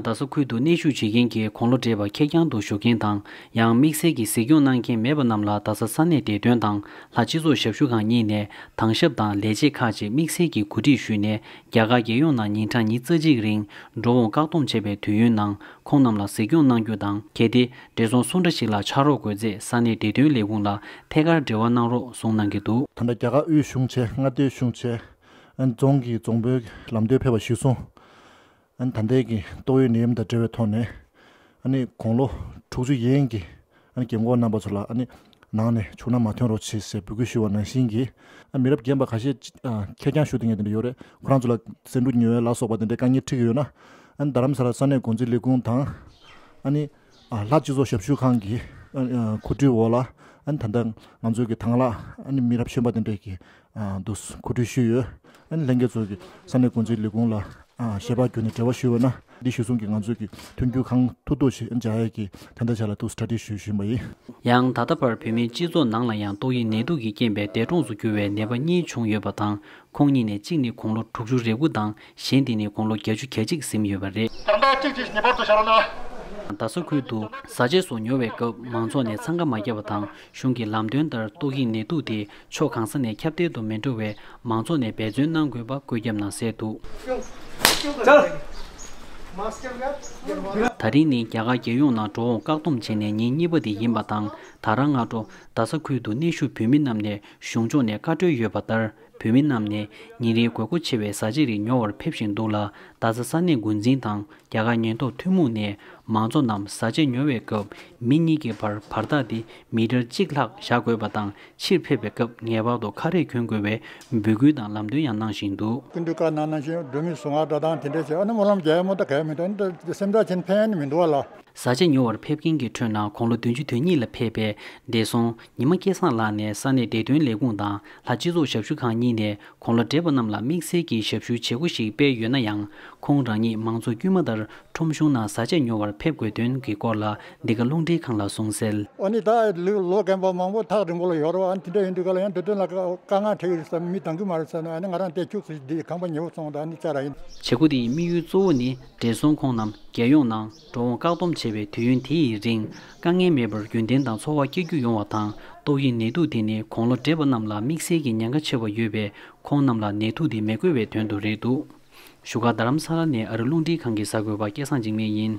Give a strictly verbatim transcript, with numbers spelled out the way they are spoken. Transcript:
རྡ་ས་ཁུལ་དུ་གནས་བཞུགས་བྱེད་མཁན་གྱི་དགུང་ལོ་བགྲེས་པ་ཁེར་རྐྱང་དུ་བཞུགས་མཁན་དང་། ཡང་དམིགས་བསལ་གྱི་གཟིགས་སྐྱོང་གནང་མཁན་མེད་པ་རྣམས་ལ། རྡ་ས་ས་གནས་བདེ་དོན་དང་ལྷ་སྤྱི་ཚོགས་ཞབས་ཞུ་ཁང་གཉིས་ནས་དྭང་ཞབས་དང་ལས་བྱེད་ཁག་ཅིག་དམིགས་བསལ་གྱི་གོ་སྒྲིག་ཞུས་ནས། རྒྱ་གར་རྒྱལ་ཡོངས་ནང་ཉིན་གྲངས་ཉི་ཤུ་རྩ་གཅིག་རིང་འགྲོ་འོང་བཀག་སྡོམ་བྱས་པའི་དུས་ཡུན་ནང་ཁོང་རྣམས་ལ་གཟིགས་སྐྱོང་གནང་རྒྱུ་དང་། གལ་ཏེ་བགྲེས་སོང་སུ་འདྲ་ཞིག་ལ་ཕྱག་རོགས་དགོས་ཚེ། ས་གནས་བདེ་དོན་ལས་ཁུངས་ལ་ཐད་ཀར་འབྲེལ་བ་གནང་རོགས་གསུངས་གནང་གི་འདུག། ད་ལྟ་རྒྱ་གར་དབུས་གཞུང་བྱས། མངའ་སྡེ་གཞུང་བྱས། ཨ་ནི་རྫོང་གི་རྫོང་དཔོན་ལམ་སྟོན་ཕེབས་པ་གཞིར་བཟུང་། ཨ་ནི་ད་ལྟའི་གི་ཏོག་དབྱིབས་ནད་ཡམས་དང་འབྲེལ་བའི་ཐོག་ནས། ཨ་ནི་དགུང་ལོ་དྲུག་ཅུ་ཡན་གྱི་ཨ་ནི་རྒན་འཁོགས་རྣམ་པ་ཚོ་ལ། ཨ་ནི་ནང་ནས་ཕྱུགས་ནང་མ་ཐོན་རོགས་བྱེད་ཟེར་འབོད་སྐུལ་ཞུས་པ་ནང་བཞིན་གྱི། ཨ་མི་རབས་རྒན་པ་ཁ་ཤས་ཅིག་ཨ་ཁེར་རྐྱང་བཞུགས་བསྡད་མཁན་དེ་འདྲ་ཡོད་རེད། ཁོ་རང་ཚོ་ལ་ཟད་འགྲོ་ཉེ་བའི་ལ་སོགས་པ་དེ་འདྲའི་དཀའ་ངལ་འཕྲད་ཀྱི་ཡོད་ན། ཨ་ནི་རྡ་རམ་ས་ལ་ས་གནས་འགོ་འཛིན་ལས་ཁུངས་དང་། ཨ་ནི་ཨ་ལྷ་སྤྱི་ཚོགས་ཞབས་ཞུ་ཁང་གི་ཨ་ཨ་གོ་སྒྲིག་འོག་ལ། ཨ་ནི་ད་ལྟ་ང་ཚོའི་གི་དང་བླངས་ཨ་ནི་མི་རབས་གཞོན་པ་དེ་འདྲས་ཀྱིས་ཨ་འདུག་གོ་སྒྲིག་ཞུས་ཡོད། ཨ་ནི་ལྷན་རྒྱས་ཚོ་གིས་ས་གནས་འགོ་འཛིན་ལས་ཁུངས་ལ་ཨ་ཞལ་པར་བརྒྱུད་ནས་འབྲེལ་བ་ཞུས་པ་ན། འདི་གཞིར་བཟུང་གིས་ང་ཚོས་ཀྱི་མཐུན་འགྱུར་གང་ཐུབ་ཐུབ་ཞིག་སྦྱར་ཡས་ཀྱི་ད་ལྟ་ཆ་ལ་འདུག་སེ་གྲ་སྒྲིག་ཞུས་བཞིན་པ་ཡིན། ཡང་ད་ལྟ་བར་བོད་མིའི་སྤྱི་ཚོགས་ནང་ལ་ཡང་ཏོག་དབྱིབས་ནད་དུག་གི་རྐྱེན་པས་འདས་གྲོངས་སུ་གྱུར་བའི་ནད་པ་གཉིས་བྱུང་ཡོད་པ་དང་། ཁོང་གཉིས་ནས་གཅིག་ནི་དགུང་ལོ་དྲུག་ཅུ་རེ་དགུ་དང་། གཞན་དེ་ནི་དགུང་ལོ་བརྒྱད་ཅུ་གྱ་གཅིག་ཟིན་ཡོད་པ་རེད། རྡ་ས་ཁུལ་དུ་བཟའ་བཅའ་སོགས་ཉོ་བའི་སྐབས་མང་ཚོགས་ནས་འཚང་ཁ་མ་བརྒྱབ་པ་དང་། གཞུང་གི་ལམ་སྟོན་ལྟར་ཏོག་དབྱིབས་ནད་དུག་དེ་ཕྱོགས་གང་ས་ནས་ཁྱབ་གདལ་དུ་མི་འགྲོ་བའི་མང་ཚོགས་ནས་འབད་བརྩོན་གནང་དགོས་པ་བཀོད་ཁྱབ་ནང་གསལ་འདུག། ད་རིང་ནི་རྒྱ་གར་རྒྱལ་ཡོངས་ནང་འགྲོ་འོང་བཀག་སྡོམ་བྱས་ནས་ཉིན་གཉིས་པ་དེ་ཡིན་པ་དང་། ད་རང་སྔ་དྲོ་རྡ་ས་ཁུལ་དུ་གནས་བཞུགས་བོད་མི་རྣམས་ནས་གཞུང་ཕྱོགས་ནས་བཀའ་འཁྲོལ་ཡོད་པ་ལྟར། བོད་མི་རྣམས་ནས་ཉིན་རེའི་དགོས་མཁོ་ཆེ་བའི་བཟའ་བཅའ་རིགས་ཉོ་བར་ཕེབས་བཞིན་འདུག་ལ། རྡ་ས་ས་གནས་འགོ་འཛིན་དང་རྒྱ་གར་ཉེན་རྟོག་ཐུན་མོང་ནས་མང་ཚོགས་རྣམས་བཟའ་བཅའ་ཉོ་བའི་སྐབས་མི་གཉིས་ཀྱི་བར་བར་ཐག་དེ་མི་ཊར་གཅིག་ལྷག་བཞག་དགོས་པ་དང་། ཕྱིར་ཕེབས་པའི་སྐབས་ངེས་པར་དུ་ཁ་རས་གྱོན་དགོས་པའི་འབོད་སྐུལ་དང་ལམ་སྟོན་ཡང་གནང་བཞིན་འདུག། སྐུ་མདུན་བཀའ་གནང་ནང་བཞིན་འགྲོ་མི་ཟུར་ང་འགྲོ་སྟངས་དེ་འདྲ་བྱས། ཨ་ནི་སྨོན་ལམ་རྒྱག་ཡ་མོ་ད་ག་ཡ་མི་འདུག། སེམས་ཁྲལ་བྱེད་ཕན་ཡ་ནི་མི་འདུག་བ་ལ། བཟའ་བཅའ་ཉོ་བར་ཕེབས་མཁན་གྱི་ཁྲོད་ན་དགུང་ལོ་བདུན་ཅུ་དོན་གཉིས་ལ་ཕེབས་པའི་བགྲེས་སོང་ཉི་མ་སྐལ་བཟང་ལགས་ནས་ས་གནས་བདེ་དོན་ལས་ཁུངས་དང་ལྷ་སྤྱི་ཚོགས་ཞབས་ཞུ་ཁང་གཉིས་ནས་དགུང་ལོ་བགྲེས་པ་རྣམས་ལ་དམིགས་བསལ་གྱི་ཞབས་ཞུའི་བྱེད་སྒོ་ཞིག་སྤེལ་ཡོད་ན་ཡང་། ཁོང་རང་ཉིད་མང་ཚོགས་དཀྱུས་མ་ལྟར་ཁྲོམ་གཞུང་ནང་བཟའ་བཅའ་ཉོ་བར་ཕེབས་དགོས་དོན་གྱི་སྐོར་ལ་འདི་ག་རླུང་འཕྲིན་ཁང་ལ་གསུངས་གསལ། ཨ་ནི་ད་ལོ་རྒན་པ་མང་པོ་ཐག་རིང་པོ་ལ་ཡོད་རེད་བ། ཨ་ནི་དེ་འདྲ་ཡིན་དུས་ག་ལ་ཡང་བདེ་དོན་ལ་དཀའ་ངལ་འཕྲད་ཀྱི་རེད་ཟེར། མི་གདམ་གྱི་མ་རེད་ཟེར་ན། ཨ་ནི་ང་རང་དེ་ཁྱུག་ཙམ་འདི་ཁང་པ་ཉེ་བོ་སོང་། ད་ཨ་ནི་བཅར་ཡིན། བྱེད་སྒོ་དེའི་དམིགས་ཡུལ་གཙོ་བོ་ནི་བགྲེས་སོང་ཁོང་རྣམས་རྒྱལ་ཡོངས་ནང་འགྲོ་འོང་བཀག་སྡོམ་བྱས་པའི་དུས་ཡུན་དེ་ཡི་རིང་དཀའ་ངལ་མེད་པར་རྒྱུན་ལྡན་དང་འཚོ་བ་སྐྱེལ་རྒྱུ་ཡོང་བ་དང་། ཏོག་དབྱིབས་ནད་དུག་དེ་ནི་དགུང་ལོ་བགྲེས་པ་རྣམས་ལ་དམིགས་བསལ་གྱི་ཉེན་ཁ་ཆེ་བ་ཡོད་པས། ཁོང་རྣམས་ལ་ནད་དུག་དེ་མི་འགོས་པའི་དོན་དུ་རེད་འདུག། བཞུགས་སྒར་རྡ་རམ་ས་ལ་ནས་ཨ་རི་རླུང་འཕྲིན་ཁང་གི་གསར་འགོད་པ་སྐལ་བཟང་འཇིགས་མེད་ཡིན།